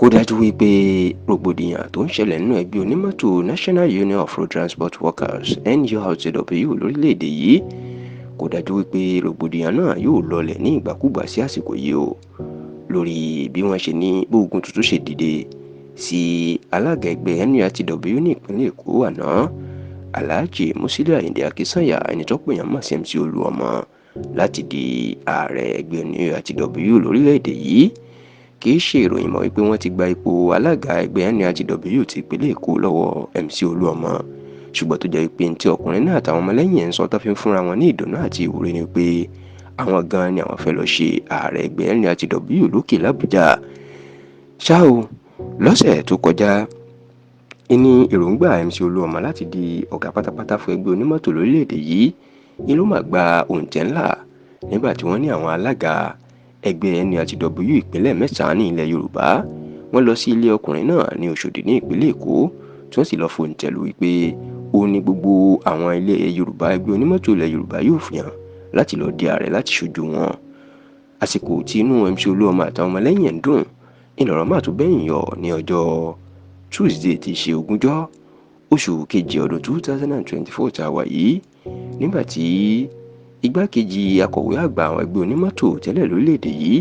Kò dájú wípé rògbòdìyàn tó ń ṣẹlẹ̀ nínú ẹgbẹ́ onímọ́tò National Union of Road Transport Workers NURTW lórílẹ̀‐èdè yìí, kò dájú wípé rògbòdìyàn náà yóò lọlẹ̀ ní ìgbàkúgbà sí àsìkò yìí o, lórí bí wọ́n ṣe ní bóògùn tuntun ṣe dìde sí alága ẹgbẹ́ NURTW ní ìpínlẹ̀ Èkó àná, Alhaji Musiliu Ayinde Akinsanya, ẹni tó pèèyàn mọ̀ sí MC Olúọmọ, láti di ààrẹ ẹgbẹ́ NURTW lórílẹ̀‐èdè yìí. Kì í ṣe ìròyìn mọ́ wípé wọ́n ti gba ipò alága ẹgbẹ́ NURTW ti ìpínlẹ̀ Èkó lọ́wọ́ MC Olúọmọ, ṣùgbọ́n tó jẹ́ wípé tí ọkùnrin náà àtàwọn ọmọlẹ́yìn ẹ̀ ń sọ tó fi ń fúnra wọn ní ìdùnnú àti ìwúrí ni pé àwọn gan ni àwọn fẹ́ lọ ṣe ààrẹ ẹgbẹ́ NURTW lókè l'Àbújá. Ṣá o, lọ́sẹ̀ tó kọjá ní èròǹgbà MC Olúọmọ láti di ọ̀gá pátápátá fún ẹgbẹ́ onímọ́tò lórílẹ̀‐èdè yìí ni ló máa gba òǹtẹ̀ ńlá nígbà tí wọ́n ní àwọn alága ẹgbẹ́ NURTW ìpínlẹ̀ mẹ́sàn-án ní ilẹ̀ Yorùbá wọ́n lọ sí ilé ọkùnrin náà ní Òṣòdì ní ìpínlẹ̀ Èkó, tí wọ́n sì lọ́ọ́ fòǹtẹ̀ lù wípé ó ní gbogbo àwọn ilẹ̀ Yorùbá ẹgbẹ́ onímọ́tò ilẹ̀ Yorùbá yóò fi hàn láti lọ́ọ́ di ààrẹ láti ṣojú wọn. Àsìkò tí inú MC Olúọmọ àtàwọn ọmọlẹ́yìn ẹ̀ ń dùn ìlọ̀rọ̀ máa tún bẹ́yìn yọ ní ọjọ́ Tuesday tí í ṣe ogúnjọ́ oṣù kejì ọdún 2024 tá a wà yìí, nígbà tí igbákejì akọ̀wé àgbà àwọn ẹgbẹ́ onímọ́tò tẹ́lẹ̀ lórílẹ̀‐èdè yìí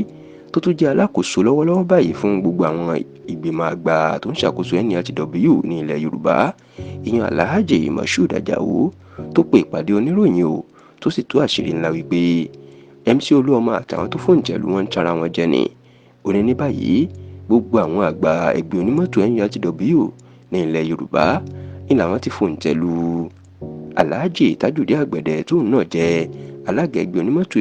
tó tún jẹ́ alákòóso lọ́wọ́lọ́wọ́ báyìí fún gbogbo àwọn ìgbìmọ̀ àgbà tó ń ṣàkóso NURTW ní ilẹ̀ Yorùbá, ìyẹn Alhaji Moshood Ajao, tó pe ìpàdé oníròyìn o, tó sì tú àṣírí ńlá wípé MC Olúọmọ àtàwọn tó fòǹtẹ̀ lù wọ́n ń tara wọn jẹ ni. Ó ní ní báyìí gbogbo àwọn àgbà ẹgbẹ́ onímọ́tò NURTW ní ilẹ̀ Yorùbá ní làwọn ti fòǹtẹ̀ lù Alhaji Tajudeen Àgbẹ̀dẹ, tóun náà jẹ́ alága ẹgbẹ́ onímọ́tò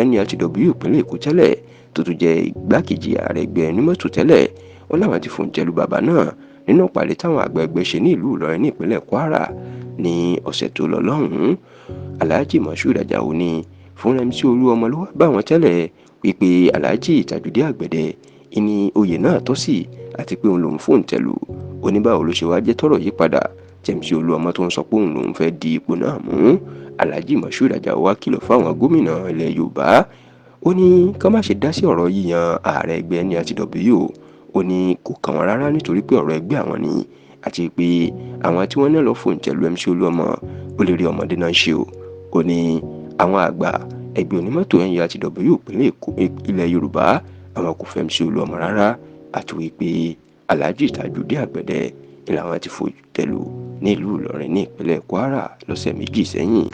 NURTW ìpínlẹ̀ Èkó tẹ́lẹ̀, tó tún jẹ́ igbákejì ààrẹ ẹgbẹ́ onímọ́tò tẹ́lẹ̀. Ó láwọn ti fòǹtẹ̀ lù bàbá náà nínú ìpàdé táwọn àgbà ẹgbẹ́ ṣe ní ìlú Ìlọrin ní ìpínlẹ̀ Kwara ní ọ̀sẹ̀ tó lọ lọ́hùn-ún. Alhaji Moshood Ajao ní fún MC Olúọmọ ló wá bá wọn tẹ́lẹ̀ wípé Alhaji Tajudeen Àgbẹ̀dẹ ìní oyè náà tọ́ sí àti pé òun lòún fòǹtẹ̀ lù. Oníbàwò ló ṣe wá jẹ́ tọ́rọ̀ yí padà tí MC Olúọmọ tó ń sọ pé òun lòún fẹ́ di ipò náà mú. Alhaji Moshood Ajao wá kìlọ̀ fáwọn gómìnà ilẹ̀ Yorùbá, ó ní ká má ṣe dá sí ọ̀rọ̀ yíyan ààrẹ ẹgbẹ́ NURTW. Ó ní kò kàn wọ́n rárá nítorí pé ọ̀rọ̀ ẹgbẹ́ àwọn ni, àti pé àwọn tí wọ́n náà lọ fòǹtẹ̀ lù MC Olúọmọ ó lè rí ọmọdé náà ṣe o. Ó ní àwọn àgbà ẹgbẹ́ onímọ́tò NURTW ìpínlẹ̀ Èkó ilẹ̀ Yorùbá àwọn kò fẹ́ MC Olúọmọ rárá, àti wípé Alhaji Tajudeen Àgbẹ̀dẹ ni làwọn ti fòǹtẹ̀ lù nílùú Ìlọrin ní ìpínlẹ̀ Kwara lọ́sẹ̀ méjì sẹ́yìn.